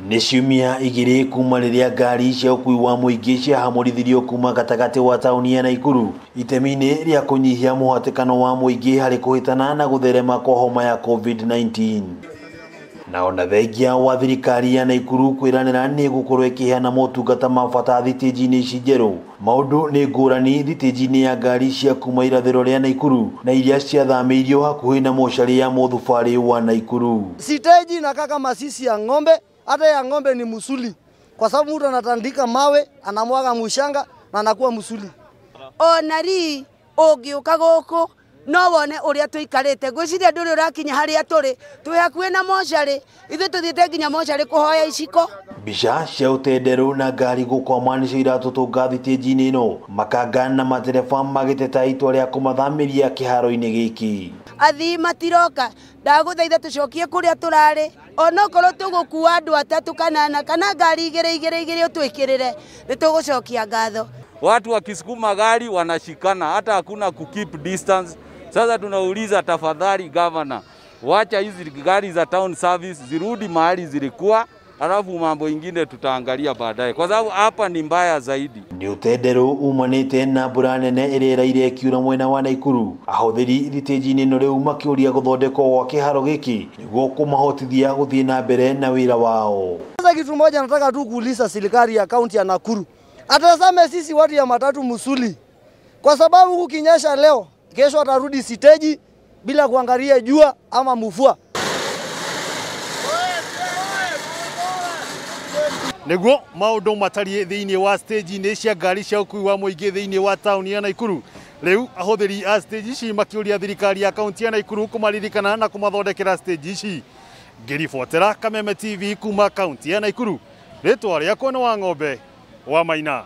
Nĩ ciumia igĩrĩ kuma rĩrĩa ngari cia ũkui wa mũingĩ ciahamũrithirio kuma gatagatĩ wa taũni ya Naikuru itemi-inĩ rĩa kũnyihia mũhatĩkano wa mũingĩ harĩ kũhĩtana na gũtherema kwa homa ya COVID-19. Na ona thengia wa thirikari ya Naikuru kwĩranĩra nĩ gũkorwo ĩkĩheana motungata ma bata thitĩnji-inĩ ici njerũ, maũndũ nĩ ngũrani thitĩnji-inĩ ya ngari cia kuma irathĩro rĩa Naikuru na iria ciathamĩirio hakuhĩ na mocarĩ ya mũthubarĩ wa Naikuru. Siteji inakaa kama sisi ya ng'ombe, hata ya ng'ombe ni musuli, kwa sababu mtu anatandika mawe, anamwaga mushanga na anakuwa musuli. Ona ri ũngĩũka gũkũ no wone ũrĩa tũikarĩte, ngwĩciria ndũrĩ ũrakinya harĩa tũrĩ, twĩ hakuhĩ na mocarĩ, ithuĩ tũthiĩte nginya mocarĩ kũhoya iciko. Mbica cia ũtenderũ na ngari gũkwama nĩcio iratũtũnga thitĩnji-inĩ ĩno, makanga na matereba magĩteta itua rĩa kũmathamĩria kĩharo-inĩ gĩkĩ. Athii matiroka, ndagũthaitha tũcokie kũrĩa tũrarĩ, onokorwo tũgũkua andũ atatũ kana ana kana ngari igĩrĩ igĩrĩ igĩrĩ ũtwĩkĩrĩre, nĩ tũgũcokia ngatho. Watu wakisukuma gari wanashikana, hata hakuna kukeep distance. Sasa tunauliza, tafadhali governor, wacha hizi gari za town service zirudi mahali zilikuwa, alafu mambo ingine tutaangalia baadaye, kwa sababu hapa ni mbaya zaidi. Nĩ ũtenderũ umanĩte na mbura nene ĩrĩa ĩraire ĩkiura mwena wa Naikuru. Ahũthĩri thitĩnji-inĩ ĩno rĩu makĩũria gũthondekwo gwa kĩharo gĩkĩ nĩguo kũmahotithia gũthiĩ na mbere na wĩra wao. Sasa kitu moja nataka tu kuuliza serikali ya kaunti ya Nakuru, atazame sisi watu ya matatu musuli, kwa sababu kukinyesha leo, kesho atarudi siteji bila kuangalia jua ama mvua. Nĩguo maũndũ matariĩ thĩinĩ wa stage-inĩ cia ngari cia ũkui wa mũingĩ thĩinĩ wa taũni ya Naikuru. Rĩu ahũthĩri a stage ici makĩũria thirikari ya kaunti ya Naikuru kũmaririkana na kũmathondekera stage ici. Ngĩribotera Kameme TV kuma kaunti ya Naikuru, rĩtwa rĩakwa nĩ Wang'ombe wa Maina.